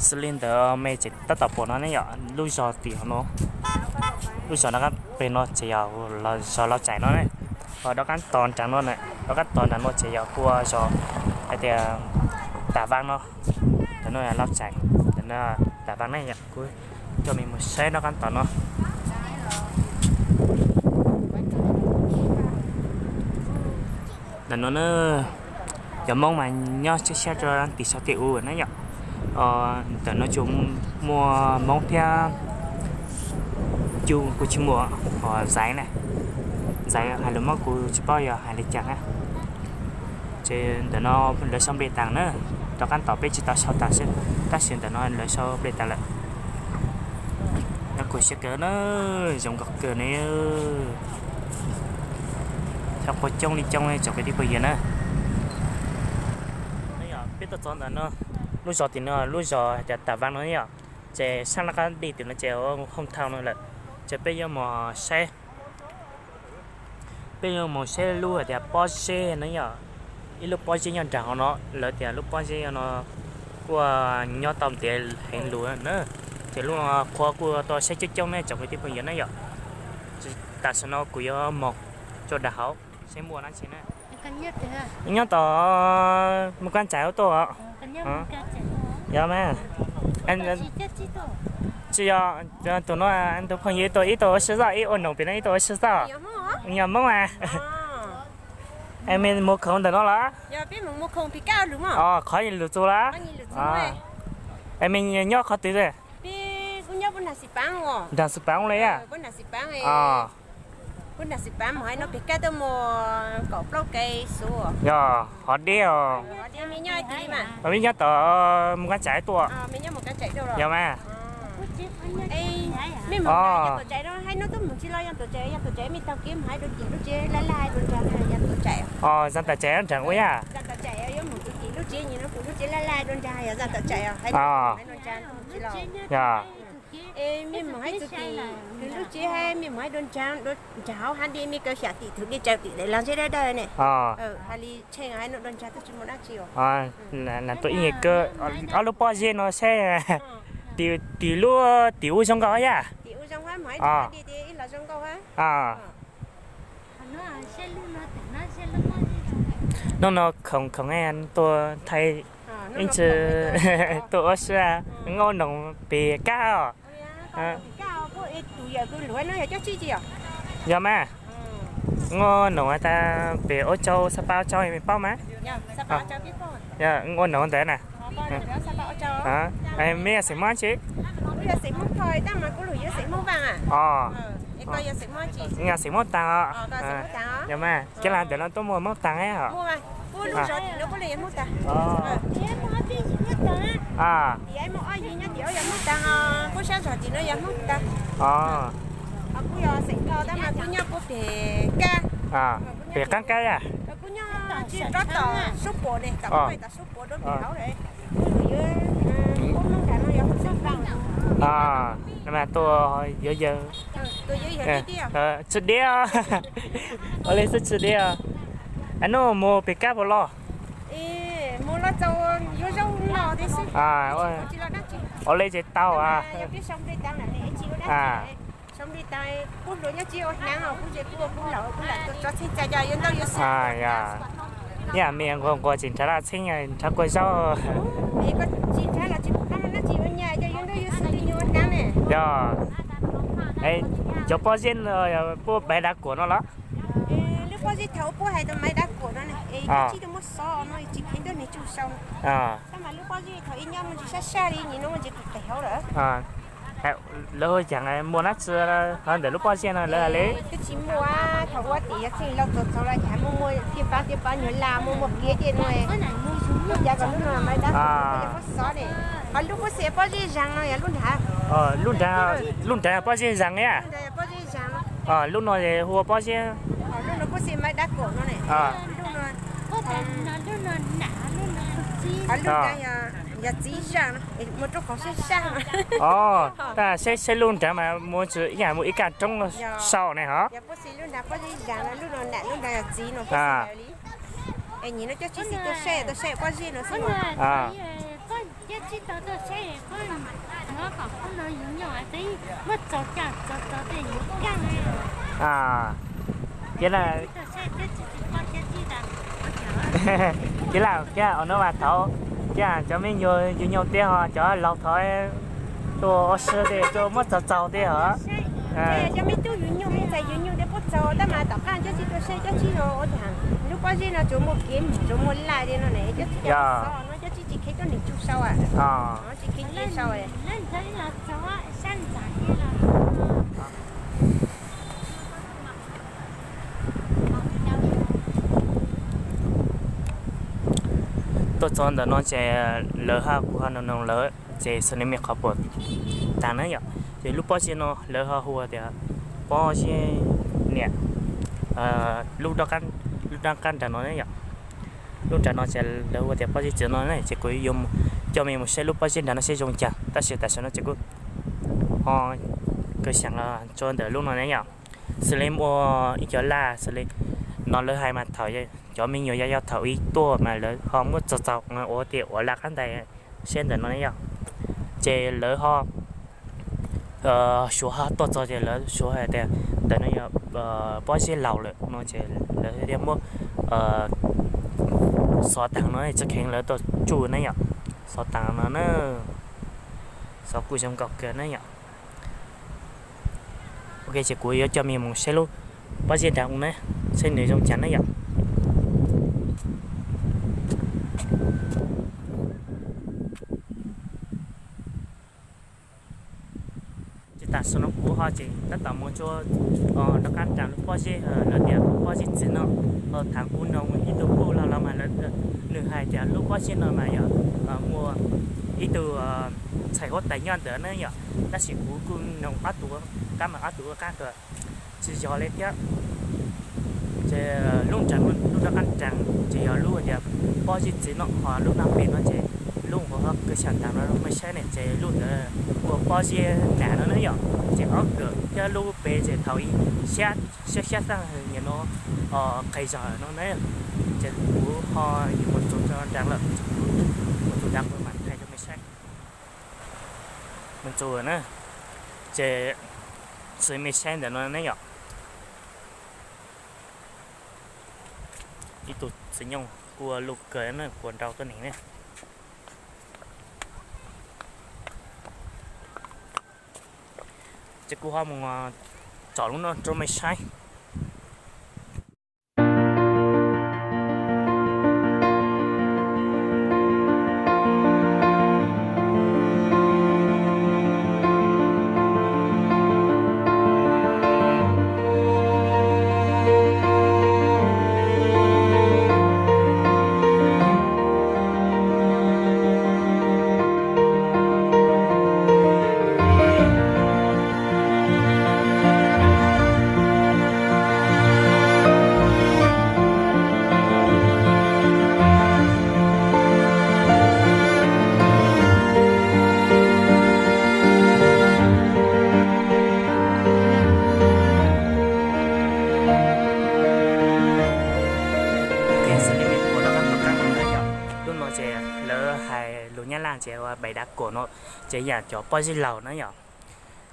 Xws li ntawd me ces tab tom pom no ne yom, lub zos tim no, lub zos nram qab pem no ces yog zos Lauj Tsaim no ne. Ho rov qab tos nram no, rov qab tos nram no ces yog hu ua zos hais tias Tam Vam no. Ntawm no Lauj Tsaim, ntawm no Tam Vam ne yom, kuv coj mej mus saib rov qab tos no. Ntawm no na, cov Hmoob mas nyob siab siab rau tim saum tej ub na yom. Ntawm no tsuas muaj Hmoob thiab, kuj tsis muaj Zaiv na. Zaiv hais lus Hmoob kuv tsis paub yog hais li cas na. Ces ntawm no lawv sau nplej tas na, rov qab tos peb tsis tau sau tas xwb, tab sis ntawm no lawv sau nplej tas lawm. Nyob kuj siab kawg na, zoo nkauj kawg ne. Txhob quav coob li coob tsoom kwv tij phooj ywg na. Peb tuaj txog ntawm no, lub zos tim no lub zos hais tias Tam Vam no yom, ces sab nram qab dej tim no ces ua Hoo Thau no lawm. Ces peb yuav mus saib, peb yuav mus saib lub hais tias pob zeb no yom, ib lub pob zeb nyob nram hauv no, lawv tias lub pob zeb no kuj nyob tau ntev heev lug na. Ces lub no qhua kuj tau saib coob coob ne tsoom kwv tij phooj ywg na yom. Tam sim no kuv yuav mus rau nram hauv saib muaj dab tsi na. Nyob tom Mus Kab Tsaim tuaj os. Yog mas. Tsis yog, tus no tus phooj ywg tuaj ib tug ua si zoj, ib ua noog pem no ib tug ua si zoj. Yog Hmoob mas. Es mej mus khoom ntawm no los? Qhov lug txug los? Es mej nyob qhov twg? Nram Xis Paav li yaj? Yog hov deb os. Mej nyob tom Mus Kab Tsaim tuaj? Yog mas. Os, Zam Tam Tsaim nram ua yaj? Yog. Nram hauv hav dej mej kaw xyam tim tug dej tsaws tim daim lag zeb dawb dawb ne. Hais li tshee hais no dua ntsa twb tsis muaj dab tsi os. Lam tuaj ib nyuag kawg ob lub pob zeb no saib. Tim lub tim ub zoo nkauj yaj. Hnub no khoom khoom tuaj thaij ib ntsis tuaj ua si, noj noog pem kab os. Yog mas, noj noog tas pem ua tsau xab pab ua tsau mej paub mas. Noj noog ntawd na. Mej yog xeem Hmoob tsi? Yog xeem Hmoob taag os. Yog mas, kev lam ntawm no tuaj muaj Hmoob taag os. Pem qaab kab yaj? Tuaj yuav yawg, tsw diab. Ua li xwb tsw diab. Nub mus pem kab puas loj? Ua li ces tau. Yam mej nquag nquag tsis nrhav laj txheeb, nrhav kua zaub. Yog, cov pob zeb no puab maiv dav kuam no los? Lawv hu yaam muaj dab tsi hov ntawm lub pob zeb no lawv li? Twb tsis muaj, thaum ub tim yog txheej laug txaus txaus los cas muaj muaj tiaj pab tiaj pab nyuag laj muaj muaj kiab tiaj no. Cas kom lub no maiv dab kuam, muab xov ne. Ho lub pob zeb zaas no yog lub nrad? Lub nrad pob zeb zaas yaj. Lub no hu ua pob zeb, lub no pob zeb maiv dab kuam no ne. Ho lub nrad yog txiv zaas no, muaj roob qoos sab sab. Tab saib saib lub nrad mas muaj ib yaam muaj ib kaj roob sau ne hov. Yog pob zeb zaas no, lub no nam lub nrad yog txiv no. Es nyim no cov tsis xij tuaj saib, tuaj saib pob zeb no xwb. Tsis tau tuaj saib, muab kom qub no yus nyuj muab txaus caj txaus txaus tej yus kaj. Cia, cia laj kiag no mas thaum cia cov me nyuam yus nyuj tej ho cov laus thaum tuaj ua si tej tuaj muab txaus txaus tej ho. Cov me tub yus nyuj me ntxhais yus nyuj tej puab txaus tab mas tom qab cov tsis tuaj saib cov tsis no ua cas lub pob zeb no tsuas muaj kev tsuas muaj laj li no ne, cov tsis no cov tsis tsis kheev tuaj nws tsuj sau, tsis kheev tsuj sau. Tuaj txog ntawm no ces lawv ho kuj ho noog noog lawv ces xws li me qhov puas tag na yom. Ces lub pob zeb no lawv ho hu tias pob zeb niam, lub, lub rab qab nrad no na yom. Lub nrad no ces lawv hu tias pob zeb txiv no na, ces kuv yuav coj mej mus saib lub pob zeb nrad no saib zoo cas, tab sis tam sim no ces kuv ho kaw xyeem los tso ntawm lub no na yom. Xws li muaj ib co laj xws li no lawv hais mas thaum cov me nyuam yav yog thaum ub tuaj mas lawv ho muab txaus txaus ua tias ua laj qab ntais saib ntawm no na yom. Ces lawv ho Suav ho tuaj txog ces lawv Suav hais tias ntawm no yog pob zeb laus lawm no ces lawv thiaj muab xov taag no tsis kheev lawv tuaj tsuj na yom. Xov taag no na, xov kuj zoo nkauj kawg na yom. Ok, ces kuv yuav coj mej mus saib lub pob zeb nrad mus na, saib nws zoo cas na yom. Ces tam sim no kuv ho tseem tab tom mus rau nram qab nram lub pob zeb lawv tias pob zeb txiv no. Thaum kuv noog ib tug puj laug los mas nws hais tias lub pob zeb no mas yog muaj ib tug ntxhais huab tais nyob ntawd na yom, tab sis kuv kuj noog ob tug qab mas ob tug ua qab tias tsis yog li thiab. Ces lub nram lub rov qab nram ces yog lub tias pob zeb txiv no, ho lub nab pem no ces lub uas kaw xya nram no mej saib ne ces lub ntawd ua pob zeb nam no na yom. Ces ob kawm thiab lub pem ces thaum ub xyab xyab xyab xab nyiam no qis zog no na. Ces kuv ho yuav mus txog nram lawm, mus txog nram kuv mam thaij rau mej saib. Mus txog na, ces xws mej saib ntawm no ne yom. Ib tug txiv nyuj kua lug kawg na, kua nrau tuab neeg ne. Ces kuv ho mus tsom lub no rau mej saib. Xws li mej pum rov qab tom qab no na yom, lub no ces lawv hais lus Nyab Laj ces ua bảy đá cổ no, ces yam cov pob zeb laus na yom.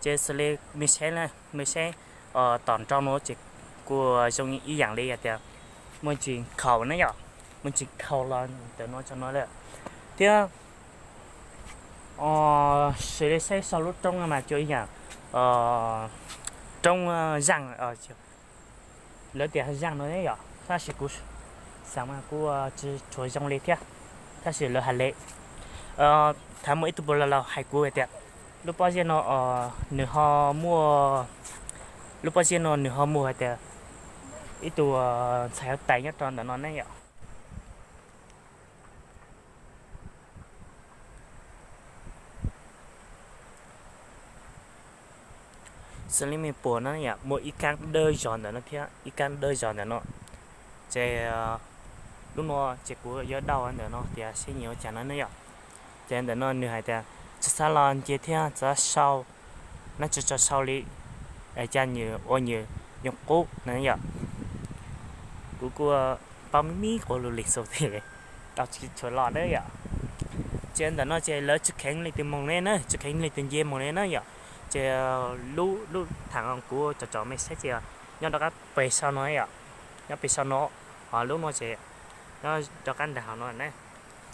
Ces xws li mej saib, mej saib tom nrau no ces kuj zoo ib yam li hais tias muaj ntsis khaus na yom, muaj ntsis khaus los ntawm no tso no lawm. Thiab xws li saib saum lub roob no mas cuag ib yam roob zaj, lawv tias zaj no ne yom, tab sis kuv xav mas kuj tsis tshua zoo li thiab, tab sis lawv hais li, thaum muaj ib tug puj laug hais kuv hais tias lub pob zeb no nws ho muaj, lub pob zeb no nws ho muaj hais tias ib tug ntxhais huab tais nyob rau ntawm no ne yom. Xws li mej pum no yom, muaj ib kab dawb zog ntawm no thiab ib kab dawb zog ntawm no. Ces lub no ces kuv yuav daus ntawm no tias seb nyiam ua cas no ne yom. Ces ntawm no nws hais tias tsis xav los nce thiab txav sau, nab tsis tso sau li, cas nws ua nws yooj qub na yom. Kuv kuj paub me me quas lus Lisxus thiab, daus tsis tshua los na yom. Ces ntawm no ces lawv tsis kheev li tus moos li na, tsis kheev li tus nce moos li na yom. Ces lub lub tham kuv tsom tsom me saib ces nyob rov qab pem sau no yom, nyob pem sau no, ho lub no ces nyob rov qab nram hauv no na.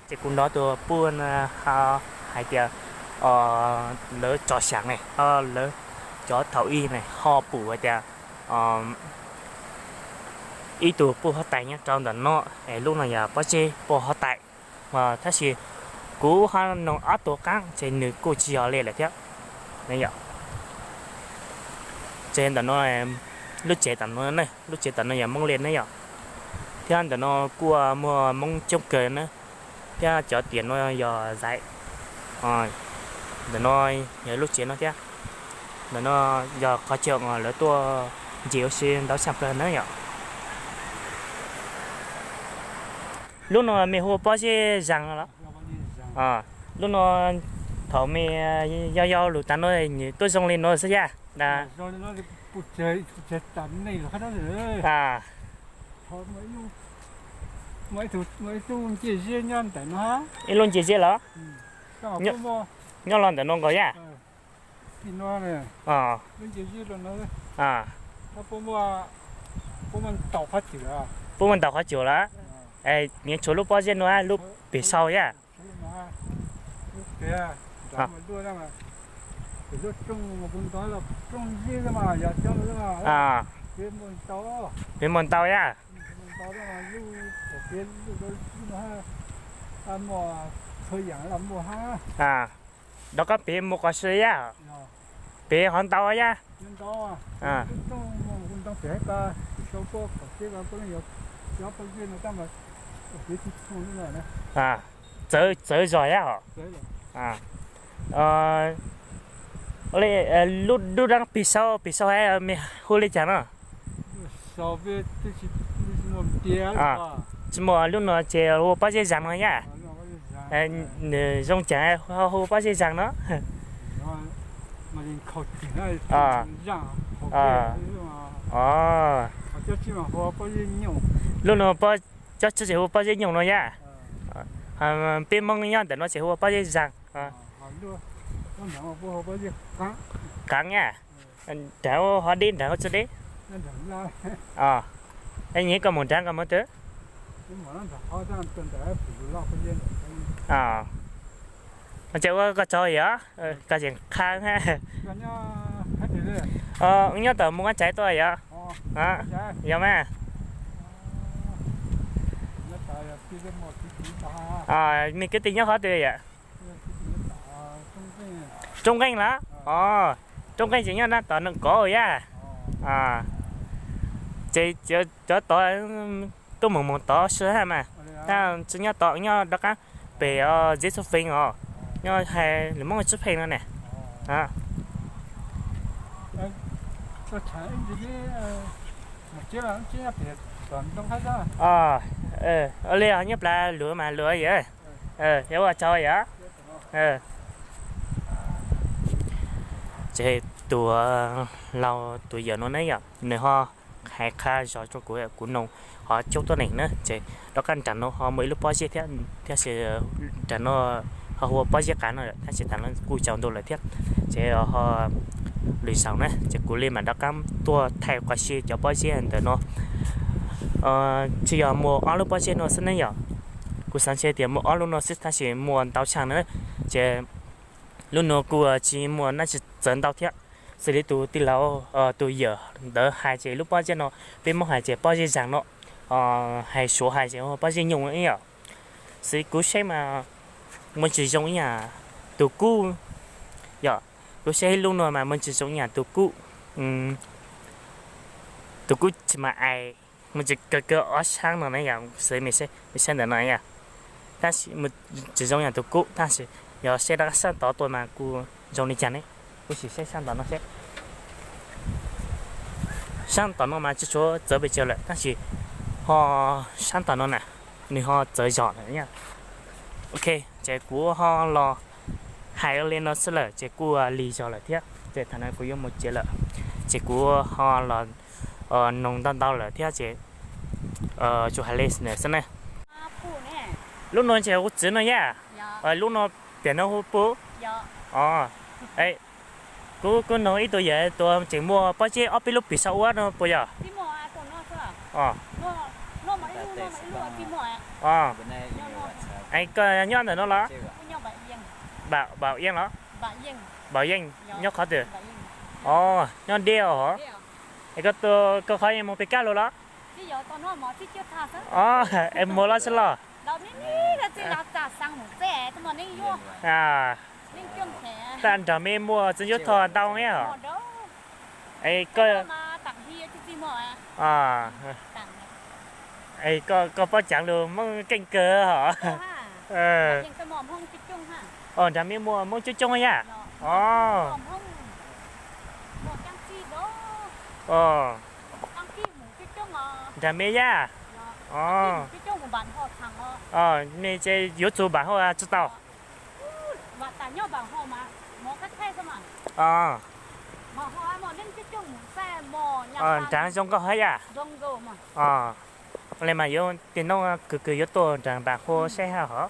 Ces kuv nrog tus puj hais tias lawv tso xyem ne, lawv cov thaum ub ne ho pum hais tias ib tug puj huab tais nyob rau ntawm no, es lub no yog pob zeb puj huab tais. Tab sis kuv ho nug ob tug qaab ces nws kuj tsis yog li lawm thiab. Ces ntawm no, lub tsev tam no, lub tsev tam no yog Moob Liaj ne yom, thiab ntawm no kuj muaj Moob coob kawg na, thiab cov tiam no yog zais. Ntawm no yog lub tsev no thiab. Ntawm no yog qhov chaw uas lawv tuaj ncig ua si ntau tshaj plaws na yom. Lub no mej hu ua pob zeb zag los? Lub no thaum mej yau yau lug tas no nws tuaj zoo li no xwb yaj? Ib lub ncej zeb los? Nyob los ntawm no nkaus yaj? Puab muaj ntaus qhov cub los? Nws tshuav lub pob zeb no lub pem sau yaj? Pem muaj ntau yaj? Rov qab pem mus qos si yaj? Pem ho ntau yaj? Txawv txawv zog yaj hos? Lub dub dab pig saub, pig saub hab mej hu li cas no? Tsis muaj, lub no ces hu ua pob zeb zag no yaj? Nws zoo caag ho hu ua pob zeb zag no? Lub no pob, cov txawj tseem hu ua pob zeb nyooj no yaj? Peb Moob nyob ntawm no ces hu ua pob zeb zag. Qaav yaj? Nrhav hov deb, nrhav hov txug deb. Nyiam koj mus nrhav koj mus twg? Ces ua koj tsaug yog, koj tseem qha. Nyob tom mus ua tsav tuaj yog? Yog mas. Mej kwv tij nyob qhov twg yom? Roob Nqeej los? Roob Nqeej ces nyob nab tom Neej Kov yaj? Ces cov tod tuaj mus mus tod sib hab mas, tab tsi nyob tod, nyob rov qab pem Zeb Txuj Feej os, nyob hais lus Moob Tswb Pheej no ne. Li nyob plab luav mas luav yog, yog ua tsaug yom. Ces tus laug tus yawm no ne yom, nws ho hais qha zog rau kuv, kuv noog ho coob tuab neeg na. Ces rov qab nram no ho muaj ib lub pob zeb thiab, tab sis nram no ho hu ua pob zeb qav no, tab sis tas no kuj tsaus ntuj lawm thiab. Ces ho lwm zaus na ces kuv li mam rov qab tuaj thaij qhov si cov pob zeb ntawm no. Tsis yog muaj ob lub pob zeb no xwb ne yom, kuv xav ntshe tias muaj ob lub no xwb tab sis muaj ntau tshaj na. Ces lub no kuj tsis muaj dab tsi txawv ntau thiab. Xws li tus tij laug, tus yawm ntawd hais ces lub pob zeb no, peb Moob hais ces pob zeb zag no, hais Suav hais ces pob zeb nyooj ib yom. Xws li kuv saib mas muaj ntsis zoo ib yam tus kub yom, kuv saib ib lub no mas muaj ntsis zoo ib yam tus kub, tus kub tsis mas ais, muaj ntsis kawg kawg ob sab no na yom, xws li mej saib ntawm no yom. Tab sis tsis zoo yam tus kub, tab sis yog saib rov qab sab tod tuaj mas kuj zoo li cas ne. Kuv sim saib sab tom no seb. Sab tom no mas tsis tshua txawv pes tsawg lawm tab sis ho sab tom no na, nws ho txawv zog lawm. Ok, ces kuv ho los hais li no xwb lawm ces kuj lig zog lawm thiab ces thaum no kuv yuav mus tsev lawm. Ces kuv ho los noog ntau ntau lawm thiab ces tsuas hais li xwb na. Lub no ces kuv txiv no yaj? Lub no tiam no hu pub. Os, kuv kuv noog ib tug yawm tus tseem muaj pob zeb ob peb lub pim saum ua no puas yog? Os, koj nyob ntawm no los? Npaum Yeej los? Npaum Yeej nyob qhov twg? Os, nyob deb os. Es koj, koj qhov yeej mus pes kab lug los? Os, es mus los tsis los? Tab nrog me muaj txiv ncuav thoj ntau ne os. Es koj, es koj paub caav lug Hmoob keej kawg os. Os, nrog me muaj Hmoob coob coob yaj. Os, nrog me yaj. Os, me ces yuav txug npaum hauv tsis tau. Os, nrad zoo nkauj hab yaj. Os, le mas yuav tej nub kws kws yuav tuaj nrad npaum hauv saib hab hov.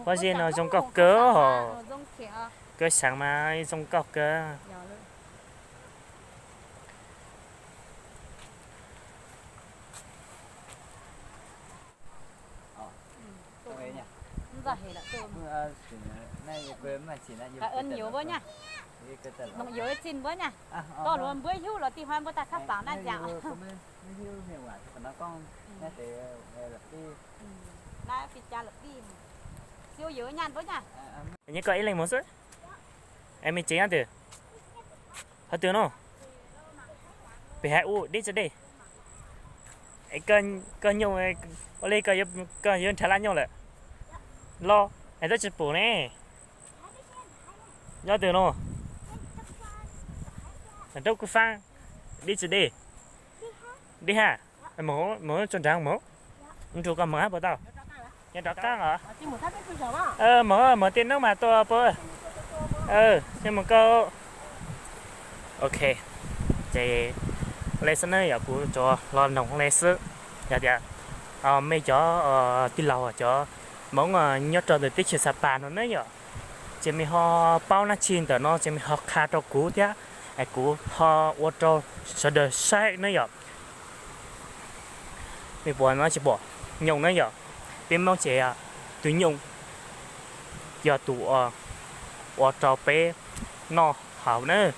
Pob zeb no zoo nkauj kawg hov. Kawg xaav mas zoo nkauj kawg. Yuav ib txij npuab nyaj, koj luag npuab hlub los tij huab npuab tag khab paam na cas. Nyob koj ib leeg mus xwb. Es me tsev nyob twg? Qhov twg no? Pem hav ub deb tsi dej. Koj nyooj, ua li koj yuav nrhav laj nyooj lawm los es twb tsis pum ne. Nyob twg no? Roob Kub Faab, deb tsi dej? Deb hab. Mus tso nrad mus, nrug koj mus hab puas tau? Nyob rov qaab os. Mus, mus tej nub mas tuaj puab. Mus koj. Ok, ces le xwb na yom, kuv tsuas los noog le xwb. Yog tias mej cov tij laug cov Hmoob nyob rau ntawm teb chaws Xa Pas no ne yom, ces mej ho paub dab tsi ntawm no ces mej ho qha rau kuv thiab, es kuv ho ua rau sawv daws saib ne yom. Mej puas no tsis pom nyooj ne yom? Peb Hmoob ces tus nyooj yog tus ua rau peb noj haus na.